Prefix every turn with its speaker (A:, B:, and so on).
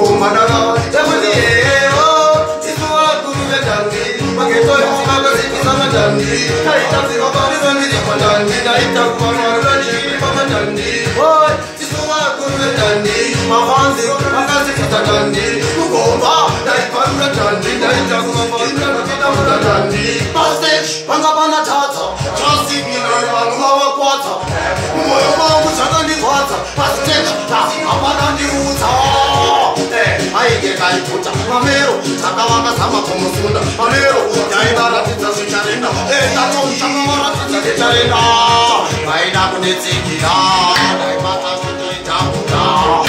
A: Mugomba ndakavaita ewo isu vakuru vendandi magetoiti vakazivisa mandandi taitadzirwa parizandiripandandi ndaita kuvanhu varudachiri pamandandi oi isu vakuru vendandi mafanzi vakazivisa dandi mugomba ndaiparura dandi ndaita kuvafarudachitambura dandi pastage vanga pana tadza chasigirani vanhu vavakwatsa mumwoyo mangu zvakandirwadza pastage hapana ndiudza ainge kaipfuta mamero takavakazama kumusunda mamero ndaivaratidza zvicharenda tatouchakavaratidza necharenda vaida kunetsikira ndaibata zvinoitambura.